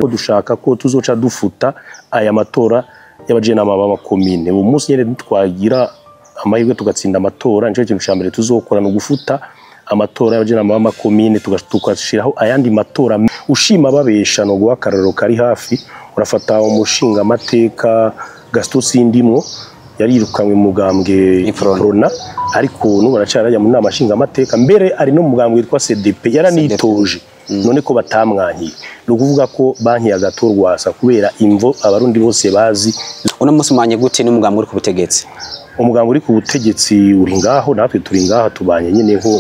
Dushaka ko tuzoca dufuta aya matora y'abajenama b'amakomine. Uwo munsi nyene nitwagira amahirwe tugatsinda amatora, nico kintu ca mbere tuzokora no gufuta amatora y'abajenama b'amakomine, tugashiraho ayandi matora. Ushima babesha no guha akarorero kari hafi, urafata umushinga amateka Gaston Sindimwo yarirukanywe mu mugambwe Iprona, ariko n'ubu aracarajya mu nama nshinga amateka, mbere ari no mu mugambwe witwa CDP yaranitoje. None ko batamwankiye, ni ukuvuga ko banki ya Gatorwasa kubera imvo abarundi bose bazi. Uno munsi mwanye gute n'umugambwe uri ku butegetsi? Umugambwe uri ku butegetsi uri ngaho, natwe turi ngaha, tubanye nyene nko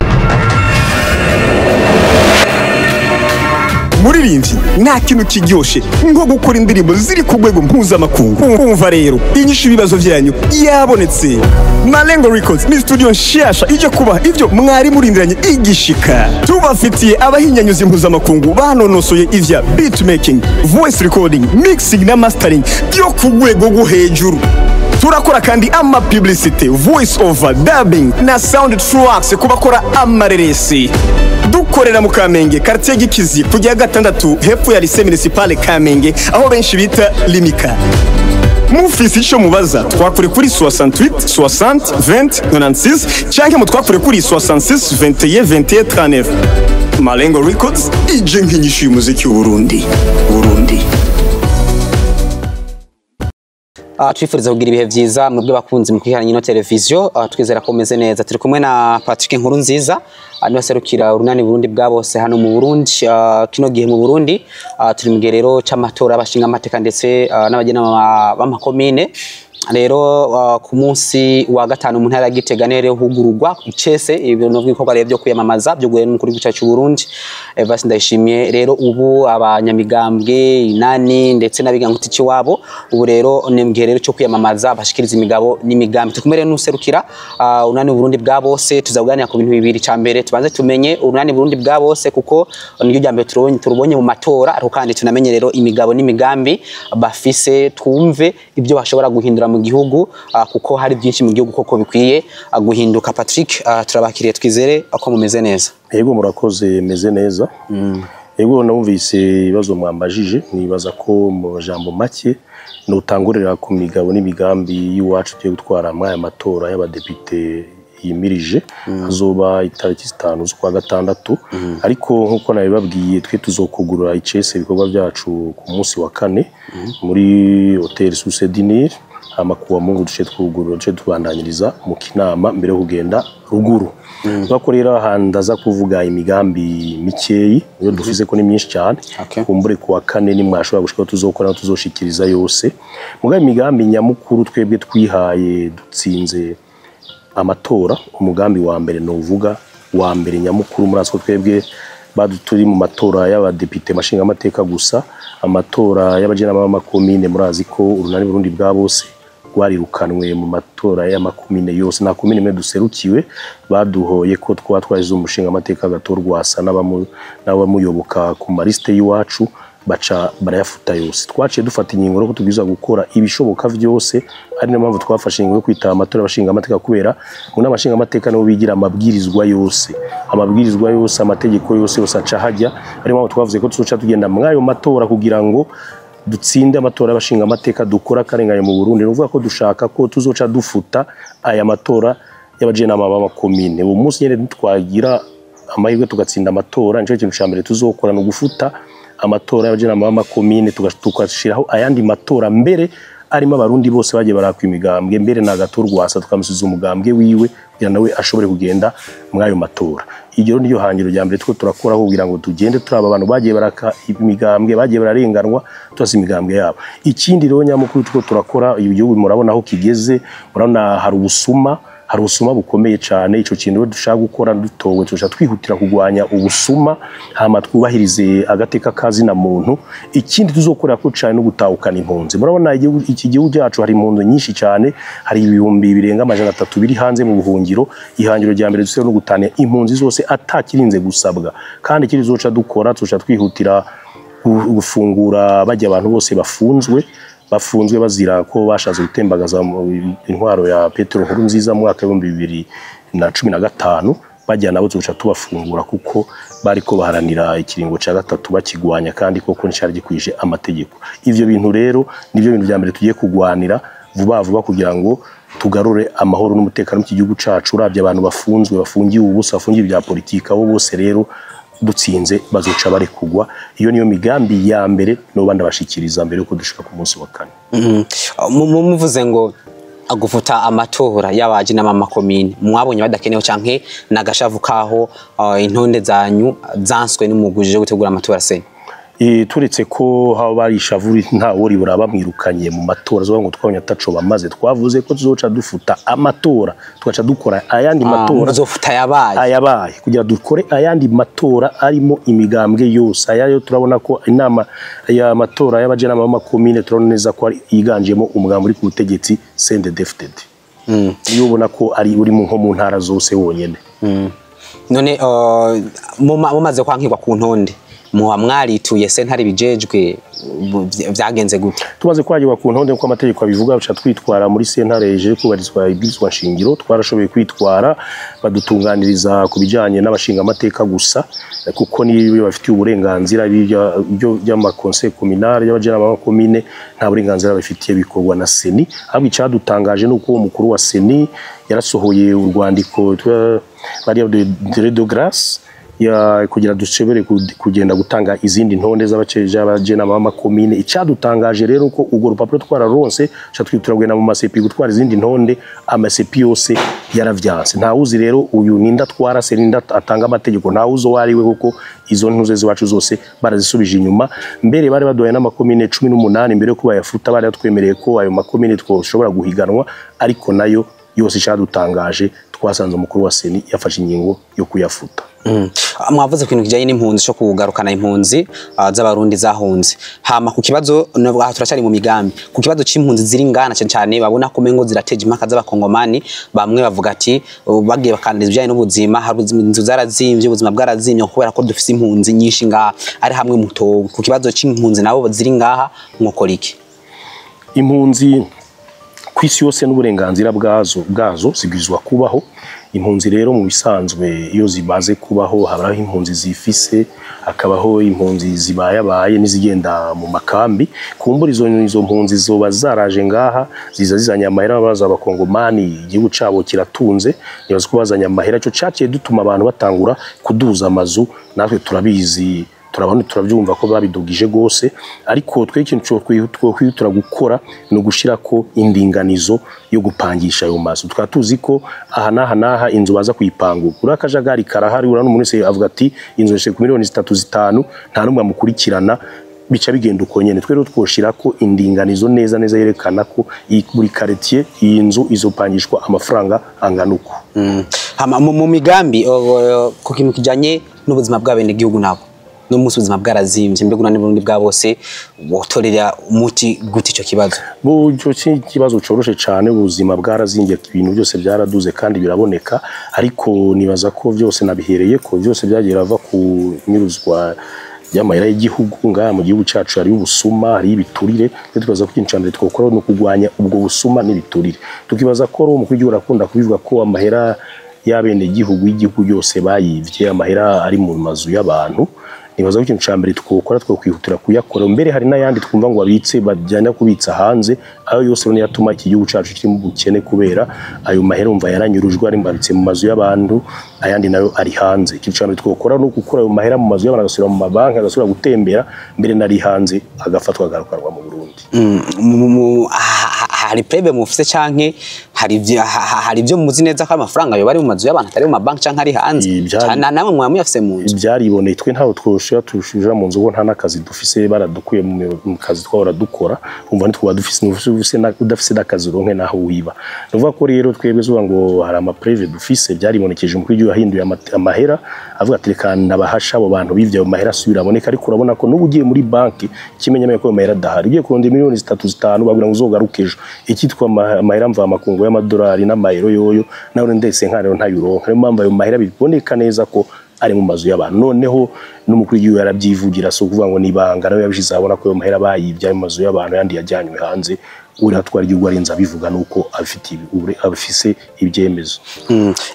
muririmbyi. Nta kintu kiryoshe nko gukora indirimbo ziri ku rwego mpuzamakungu. Umva rero, inyishu ibibazo byanyu yabonetse. Malengo Records ni studio nshasha ije kubaha ivyo mwari murindiranye igishika. Tubafitiye abahinyanyuzi mpuzamakungu banonosoye ivya beatmaking, voice recording, mixing na mastering byo ku rwego rwo hejuru. Turakora kandi ama publicity, voice over, dubbing na sound tracks ku bakora amareresi. Dukorera mu Kamenge, quartier Gikizi, kujya gatandatu hepfo ya lycée municipale Kamenge, aho benshi bita Limika. Mufise ico mubaza, twakure kuri 68 60 20 96 canke mutwakure kuri 66 21 21 39. Malengo Records ije nk'inyishu y'umuziki w'Uburundi. Burundi. Twifuriza kugira ibihe vyiza mwebwe bakunzi mu kwiharanya ino televiziyo. Twizera ko meze neza. Turi kumwe na Patrick Nkurunziza, niwe aserukira urunani Burundi bwa bose hano mu Burundi. Kino gihe mu Burundi turi mu gihe rero c'amatora y'abashinga amateka ndetse n'abagenama b'amakomine. Rero ku munsi wa gatanu mu ntara ya Gitega niho rero hugururwa icese ibintu by'ibikorwa rero byo kwiyamamaza byo guhera n'umukuru w'igihugu cyacu Burundi Evariste Ndayishimiye. Rero ubu abanyamigambwe inani ndetse n'abiganguti wabo ubu rero ni mu gihe rero cyo kwiyamamaza bashikiriza imigabo n'imigambi. Turi kumwe rero n'userukira urunani Burundi bwa bose. Tuzaganira ku bintu bibiri. Ca mbere tubanze tumenye urunani Burundi bwa bose kuko niryo rya mbere turubonye mu matora, ariko kandi tunamenye rero imigabo n'imigambi bafise, twumve ibyo bashobora guhindura mu gihugu, kuko hari byinshi mu gihugu koko bikwiye guhinduka. Patrick, turabakiriye, twizere ko mumeze neza. Yego, murakoze, meze neza. Yego, numvise ibibazo mwambajije, nibaza ko mu majambo make notangurira ku migabo n'imigambi y'iwacu tugiye gutwara muri aya matora y'abadepite yimirije azoba itariki 5 z'ukwa gatandatu. Ariko nkuko nabibabwiye, twe tuzokugurura icese ibikorwa byacu ku munsi wa kane muri Hotel Source du Nil, hama kuwa Mungu duce twugurura, duce tubandanyiriza mu Kinama mbere yo kugenda ruguru. Bako rero handaza kuvuga imigambi mikeyi iyo dufize ko ni myinshi cyane. Kumbure kuwa kane ni mwashobora gushika tuzokora tuzoshikiriza yose. Mugabe imigambi nyamukuru twebwe twihaye dutsinze amatora, umugambi wa mbere novuga wa mbere nyamukuru muri atwo twebwe turi mu matora y'abadepite mashinga amateka gusa, amatora y'abajenama b'amakomine murazi ko urunani Burundi bwa bose rwarirukanwe mu matora y'amakomine yose, nta komine imwe duserukiwe. Baduhoye ko twa twaje umushinga amateka Gatorwasa n'abamuyoboka ku maliste y'iwacu, baca barayafuta yose. Twaciye dufata ingingo ko tubwiza gukora ibishoboka vyose, ari niyo mpamvu twafashe ingingo yo kwitaba amatora y'abashinga amateka, kubera mu nama nshinga amateka nibo bigira amabwirizwa yose, amabwirizwa yose, amategeko yose yose aca hajya. Ari mpamvu twavuze ko tuzoca tugenda mw'ayo matora kugira ngo dutsinde amatora y'abashinga amateka, dukora akarengane mu Burundi. Ni ukuvuga ko dushaka ko tuzoca dufuta aya matora y'abajenama b'amakomine. Uwo munsi nyene nitwagira amahirwe tugatsinda amatora, nico kintu ca mbere tuzokora no gufuta amatora y'abajenama b'amakomine, tugashiraho ayandi matora mbere arimo abarundi bose bagiye barakwa imigambwe, mbere na Gatorwasa tukamusiza umugambwe wiwe kugira nawe ashobore kugenda mw'ayo matora. Iryo niryo hangiro rya mbere two turakora kugira ngo tugende turaba abantu bagiye baraka imigambwe, bagiye bararenganwa, turasa imigambwe yabo. Ikindi rero nyamukuru two turakora, igihugu murabona aho kigeze, murabona hari ubusuma, hari ubusuma bukomeye cyane. Ico kintu dushaka gukora dutowe, tushaka twihutira kugwanya ubusuma, hama twubahirize agateka kazi na muntu. Ikindi tuzokorera ko cyane no gutahukana impunzi. Murabona iki gihugu cyacu hari impunzi nyinshi cyane, hari ibihumbi birenga 300 biri hanze mu buhungiro. Ihangiro rya mbere dusero no gutana impunzi zose atakirinze gusabwa. Kandi ikindi tuzoca dukora, tuzoca twihutira gufungura bajya abantu bose bafunzwe bazira ko bashatse gutembagaza intwaro ya Petero Nkurunziza mu mwaka wa 2015. Bajya nabo tuca tubafungura kuko bariko baharanira ikiringo ca gatatu bakigwanya, kandi koko nticari gikwije amategeko. Ivyo bintu rero nivyo bintu vya mbere tugiye kugwanira vuba vuba kugira ngo tugarure amahoro n'umutekano mu gihugu cacu. Uravye abantu bafunzwe, bafungiwe ubusa, bafungiwe ibya politika, abo bose rero dutsinze bazoca bari kugwa. Iyo niyo migambi ya mbere noba ndabashikiriza mbere yuko dushika ku munsi wa kane. Muvuze ngo gufuta amatora y'abaje n'amakomine, mwabonye badakenewe canke nagashavu kaho intonde zanyu zanswe n'umugujije gutegura amatora se? Turetse ko haba barishavuri nta wori bamwirukanye mu matora zo ngo twabonye ataco bamaze, twavuze ko tuzoca dufuta amatora tugaca dukora ayandi matora. Muzofuta yabaye? Ayabaye kugira dukore ayandi matora arimo imigambwe yose. Ayayo turabona ko inama ya matora y'abajenama b'amakomine turabona neza ko ari yiganjemo umugambi uri ku butegetsi CNDD-FDD. Iyo ubona ko ari uri nko mu ntara zose wonyene. None mumaze kwankirwa ku ntonde, muha mwarituye sentare bijejwe, vyagenze gute? Tumaze kwagirwa ku ntonde nkuko amategeko abivuga, uca twitwara muri sentare ije kubarizwa ibwirizwa nshingiro. Twarashoboye kwitwara, badutunganiriza ku bijanye n'abashinga amateka gusa, kuko niyo bafitiye uburenganzira. Ibyo by'amakonseil communal, y'abajenama b'amakomine, nta burenganzira bafitiye, bikorwa na CENI. Ahubwo icadutangaje nuko uwo mukuru wa CENI yarasohoye urwandiko bariya de grâce ya kugira dushobore kugenda gutanga izindi ntonde z'abajenama b'amakomine. Icadutangaje rero ko urwo rupapuro twararonse, ca turagenda mu masepi gutwara izindi ntonde, amasepi yose yaravyanse. Ntawuzi rero uyu ninda twara se ninda atanga amategeko, ntawuzi uwo ari we, kuko izo ntuze ziwacu zose barazisubije inyuma. Mbere bari baduhaye n'amakomine 18 mbere yo bayafuta, bari batwemereye ko ayo makomine twoshobora guhiganwa, ariko nayo yose icadutangaje twasanze umukuru wa CENI yafashe ingingo yo kuyafuta. Mwavuze ku kintu kijanye n'impunzi cyo kugarukana impunzi z'abarundi zahunze. Hama ku kibazo, aha turacyari mu migambi, ku kibazo c'impunzi ziri ngana cyane cyane babona ko mengo zirateje impaka z'abakongomani. Bamwe bavuga ati bagiye bakandiriza ibijanye n'ubuzima, hari inzu zarazimvye, ubuzima bwarazimvye kubera ko dufise impunzi nyinshi ngaha ari hamwe mutowe. Ku kibazo c'impunzi nabo ziri ngaha mwokora iki? Impunzi ku isi yose n'uburenganzira bwazo zibwirizwa kubaho. Impunzi rero mu bisanzwe iyo zimaze kubaho, habaho impunzi zifise, hakabaho impunzi zibayabaye n'izigenda mu makambi. Kumbura izo mpunzi zoba zaraje ngaha ziza zizanye amahera, baza abakongomani igihugu cabo kiratunze, nibaza ko bazanye amahera. Ico caciye dutuma abantu batangura kuduza amazu, natwe turabizi, turabona, turabyumva ko babidugije gose. Ariko twe ikintu twokwihutira gukora ni ugushirako indinganizo yo gupangisha ayo mazu. Tukaba tuzi ko aha n'aha n'aha inzu baza kuyipanga. Uri akajagari karahari, urabona umuntu wese avuga ati inzu yashyize ku miliyoni 3, 5, nta n'umwe amukurikirana, bica bigenda uko nyene. Twe rero twoshirako indinganizo neza neza yerekana ko buri quartier iyi nzu izopangishwa amafaranga angana uko. Hama mu migambi ku kintu kijanye n'ubuzima bw'abenegihugu nabo, no munsi ubuzima bwarazimvye, mbega unani Burundi bwa bose wotorera umuti gute ico kibazo? Buryo ikibazo coroshe cane, ubuzima bwarazingiye, ibintu byose byaraduze kandi biraboneka. Ariko nibaza ko byose nabihereye ko byose byagiye birava ku nyuruzwa y'amahera y'igihugu. Ngaha mu gihugu cacu hari ubusuma, hari ibiturire. Rero tukibaza ko ikintu ca mbere twokora ni ukugwanya ubwo busuma n'ibiturire. Tukibaza ko umukuru w'igihugu arakunda kubivuga ko amahera y'abenegihugu y'igihugu yose bayivye, amahera ari mu mazu y'abantu. Nibaza ko ikintu ca mbere twokora twokwihutira kuyakora. Mbere hari n'ayandi twumva ngo babitse, bajyana kubitsa hanze, ayo yose rero yatuma iki gihugu cacu kiri mu bukene kubera ayo mahera umva yaranyurujwe, ari mbabitse mu mazu y'abantu, ayandi nayo ari hanze. Ikintu ca mbere twokora ni ugukura ayo mahera mu mazu y'abantu agasubira mu mabanki, agasubira gutembera, mbere nari hanze agafatwa agarukanwa mu Burundi. Hari prebe mufise canke hari ibyo muzi neza ko amafaranga yo bari mu mazu y'abantu atari mu mabanki canke ari hanze? Namwe mwaba muyafise mu nzu? Byariboneye, twe ntaho twoshira tushira mu nzu, nta n'akazi dufise, baradukuye mu kazi twahora dukora. Umva ntitwaba dufise, udafise n'akazi uronke naho wiba. Nuvuga ko rero twebwe zuba ngo hari amapreve dufise, byaribonekeje umukuru w'igihugu yahinduye amahera avuga ati reka nabahasha abo bantu bivye ayo mahera asubira aboneka. Ariko urabona ko n'ubu ugiye muri banki kimenyamenya ko ayo mahera adahari, ugiye kurondera miliyoni 3, 5 bagira ngo uzogaruke ejo. Ikitwa amahera mvamakungu y'amadolari n'amayero yoyo nawe ndetse nka rero ntayuronka. Niyo mpamvu ayo mahera biboneka neza ko ari mu mazu y'abantu. Noneho n'umukuru w'igihugu yarabyivugira, so kuvuga ngo nibanga, nawe yabishize abona ko ayo mahera bayivye ari mu mazu y'abantu, yandi yajyanywe hanze. Uratwara igihugu arenze abivuga nuko abifise ibyemezo.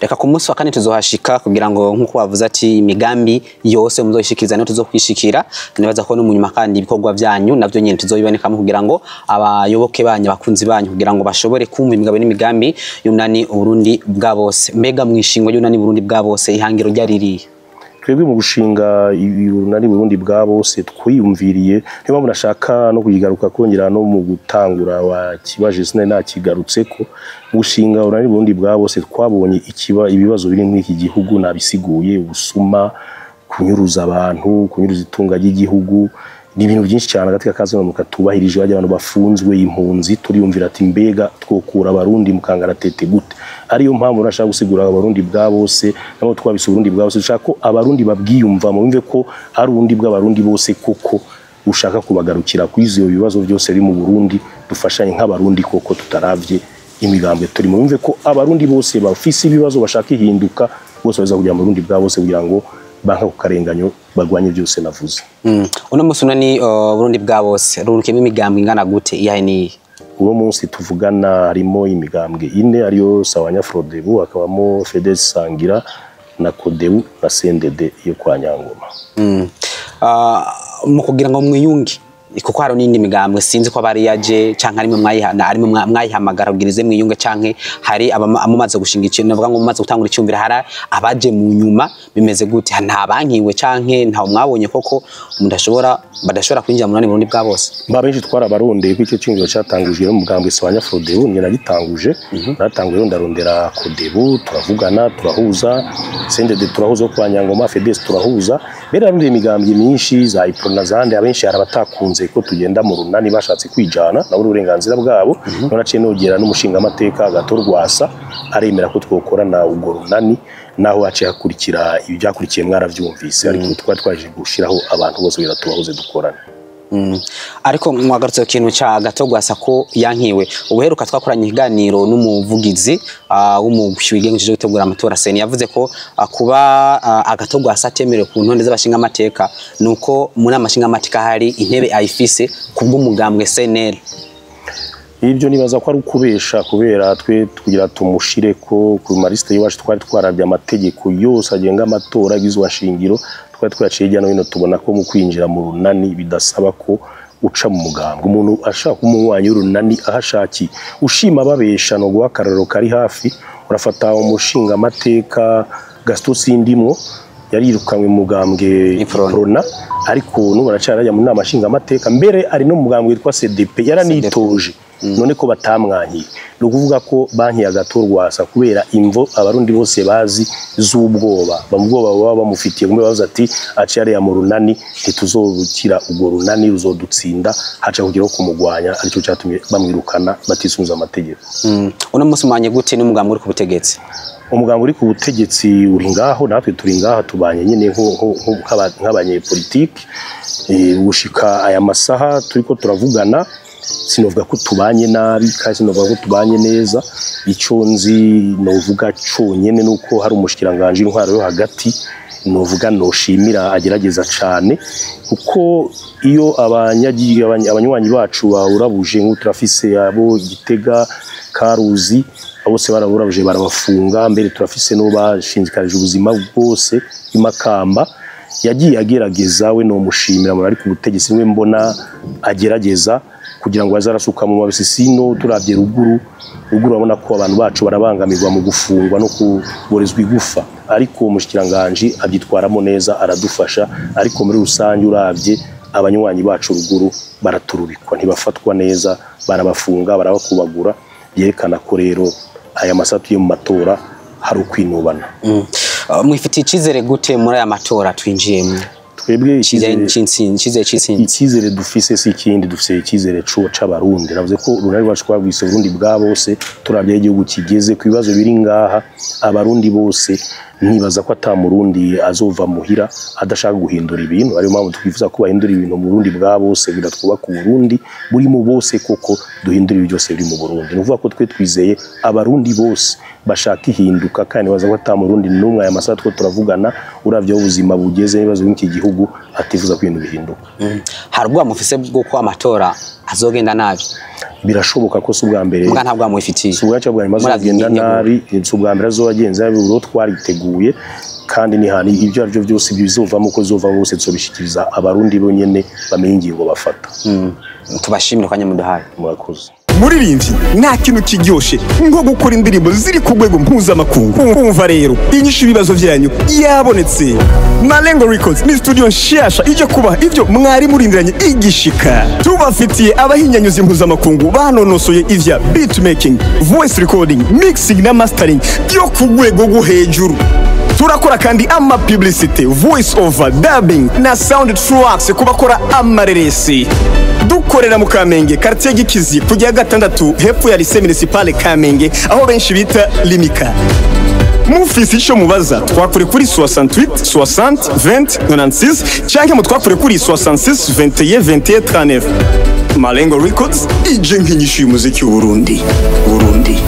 Reka ku munsi wa kane tuzohashika kugira ngo nkuko bavuze ati imigambi yose muzoyishikiriza niyo tuzokwishikira. Nibaza ko no mu nyuma kandi ibikorwa byanyu navyo nyene tuzobibonekamo kugira ngo abayoboke banyu, abakunzi banyu, kugira ngo bashobore kumva imigabo n'imigambi y'Urunani Burundi bwa bose. Mbega mwishingo y'Urunani Burundi bwa bose ihangiro ryaririye? Twebwe mu gushinga Urunani Burundi bwa bose twiyumviriye, niyo mpamvu nashaka no kuyigaruka kongera no mu gutangura wakibaje sinari nakigarutseko. Mu gushinga Urunani Burundi bwa bose twabonye ibibazo biri muri iki gihugu nabisiguye: ubusuma, kunyuruza abantu, kunyuruza itunga ry'igihugu, ni ibintu byinshi cyane. Agateka kazi mu katubahirije, bajya abantu bafunzwe, impunzi. Turiyumvira ati mbega twokura abarundi mu kangaratete gute? Ariyo mpamvu nashaka gusigura abarundi bwa bose, nabo twabise Uburundi bwa bose. Dushaka ko abarundi babwiyumva, bumve ko ari uburundi bw'abarundi bose koko, ushaka kubagarukira kuri ivyo bibazo byose biri mu Burundi, dufashanye nk'abarundi koko, tutaravye imigambwe turimo. Bumve ko abarundi bose bafise ibibazo bashaka ihinduka, bose baza kugira mu Burundi bwa bose kugira ngo banka ku karenganyo, bagwanye byose navuze. Uno munsi Urunani Burundi bwa bose rurukiyemo imigambi ingana gute, iyahe niyi? Uwo munsi tuvugana harimo imigambwe ine, ariyo Sawanya Frodebu, hakabamo Fedes Sangira na Kodebu na CNDD yo kwa Nyangoma. Mu kugira ngo mwiyunge, kuko hari n'indi migambwe sinzi ko bari yaje canke arimo mwayihana, arimo mwayihamagara kugira ize mwiyunge, canke hari amumaze gushinga ikintu, navuga ngo mumaze gutangura icyumvira, hari abaje mu nyuma, bimeze gute? Nta bankiwe canke nta mwabonye koko mudashobora badashobora kwinjira mu Runani Burundi bwa bose? Mba benshi twarabarondeye, ko icyo cyumviro cyatangujwe n'umugambwe Sawanya Frodebu, njye nagitanguje. Natanguye ndarondera Kodebu, turavugana, turahuza, CNDD turahuza kwa Nyangoma, Fedes turahuza. Mbere narondeye imigambwe myinshi za Iprona zande, abenshi harabatakunze ko tugenda mu runani, bashatse kwijana nabo uburenganzira bwabo. None naciye nogera n'umushinga amateka Agatorwasa, aremera ko twokorana ubwo runani, naho haciye hakurikira ibyakurikiye mwaravyumvise, ariko twari twaje gushiraho abantu bose kugira tubahuze dukorane. Ariko mwagarutse ku kintu ca Gatogwasa ko yankiwe. Ubuheruka twakoranye ikiganiro n'umuvugizi w'umugwi wigenga ujejwe gutegura amatora CENI, yavuze ko kuba Agatogwasa atemerewe ku ntonde z'abashinga amateka nuko mu nama nshinga amateka hari intebe ayifise kubw'umugambwe CNL. Ibyo nibaza ko ari ukubesha, kubera twe kugira tumushire ko ku maliste y'iwacu twari twarabye amategeko yose agenga amatora agizwe shingiro, twari twaciye hirya no hino, tubona ko mu kwinjira mu runani bidasaba ko uca mu mugambwe. Umuntu ashaka umunywanyi w'urunani aho ashakiye. Ushima babesha no guha akarorero kari hafi, urafata umushinga amateka Gaston Sindimwo, yarirukanywe mu mugambwe Iprona, ariko n'ubu aracyari mu nama nshinga amateka, mbere ari no mu mugambwe witwa CDP, yaranitoje. None ko batamwankiye, ni ukuvuga ko banki ya Gatorwasa kubera imvo abarundi bose bazi z'ubwoba, bamubwoba baba bamufitiye, kumbe bavuze ati aciye ariya mu runani ntituzobukira, ubwo runani ruzodutsinda, haca kugira kumugwanya, aricyo cyatumye bamwirukana batisunze amategeko. Uno munsi mwanye gute n'umugambi uri ku butegetsi? Umugambi uri ku butegetsi uri ngaho, natwe turi ngaha, tubanye nyine nk'abanyepolitike. Gushika aya masaha turiko turavugana, sinovuga ko tubanye nabi kandi sinovuga ko tubanye neza. Icyo nzi novuga cyonyine nuko hari umushikiranganje w'intwaro yo hagati novuga noshimira, agerageza cane, kuko iyo abanywanyi bacu baburabuje, nk'ubu turafise abo Gitega, Karuzi, bose baraburabuje barabafunga, mbere turafise no bashinzikarije ubuzima bwose imakamba. Yagiye agerageza, we no mushimira muri ku butegetsi, niwe mbona agerageza kugira ngo azarasuka mu mabisisino. Turavye ruguru, ruguru urabona ko abantu bacu barabangamirwa mu gufungwa no kuborezwa igufa, ariko umushikiranganje abyitwaramo neza, aradufasha. Ariko muri rusange uravye abanywanyi bacu ruguru baraturubikwa, ntibafatwa neza, barabafunga, barabakubagura, byerekana ko rero aya masatu yo mu matora hari ukwinubana. Mwifitiye icizere gute muri aya matora twinjiyemo? Twebwe icizere icizere dufise si ikindi, dufise icizere c'abarundi. Navuze ko urunani rwacu twagwise Uburundi bwa bose, turavye igihugu kigeze ku bibazo biri ngaha, abarundi bose nibaza ko ata murundi azova muhira adashaka guhindura ibintu. Ariyo mpamvu twifuza ko bahindura ibintu mu Burundi bwa bose, kugira twubake Uburundi buri mu bose koko, duhindure ibyo byose biri mu Burundi. Ni ukuvuga ko twe twizeye abarundi bose bashaka ihinduka, kandi nibaza ko ata murundi n'umwe aya masaha two turavugana, uravye aho ubuzima bugeze n'ibibazo by'iki gihugu, atifuza ko ibintu bihinduka. Hari ubwoba mufise bw'uko amatora azogenda nabi? Birashoboka ko si ubwa mbere. Muga nta bwoba mubifitiye? Si ubwacu bwa nyuma Murazi azogenda inyiteguro. nabi, si ubwa mbere azobagenza nabi. Ubu twariteguye kandi ni hani ibyo ari byo byose bizovamo, uko bizovamo bose tuzobishikiriza Abarundi bonyene bamenye ingingo bafata. Tubashimire kanya muduhaye. Murakoze. Muririmbyi, nta kintu kiryoshe nko gukora indirimbo ziri ku rwego mpuzamakungu. Umva rero, inyishu ibibazo byanyu yabonetse. Malengo Records ni studio nshasha ije kubaha ivyo mwari murindiranye igishika. Tubafitiye abahinyanyuzi mpuzamakungu banonosoye ivya beatmaking, voice recording, mixing na mastering byo ku rwego rwo hejuru. Turakora kandi ama publicity, voice over, dubbing na sound tracks ku bakora amareresi. Dukorera mu Kamenge, quartier Gikizi, kujya gatandatu hepfo ya Lycée Municipale Kamenge, aho benshi bita Limika. Mufise ico mubaza, twakure kuri 68 60 20 96 canke mutwakure kuri 66 21 21 39. Malengo Records ije nk'inyishu y'umuziki w'Uburundi. Burundi.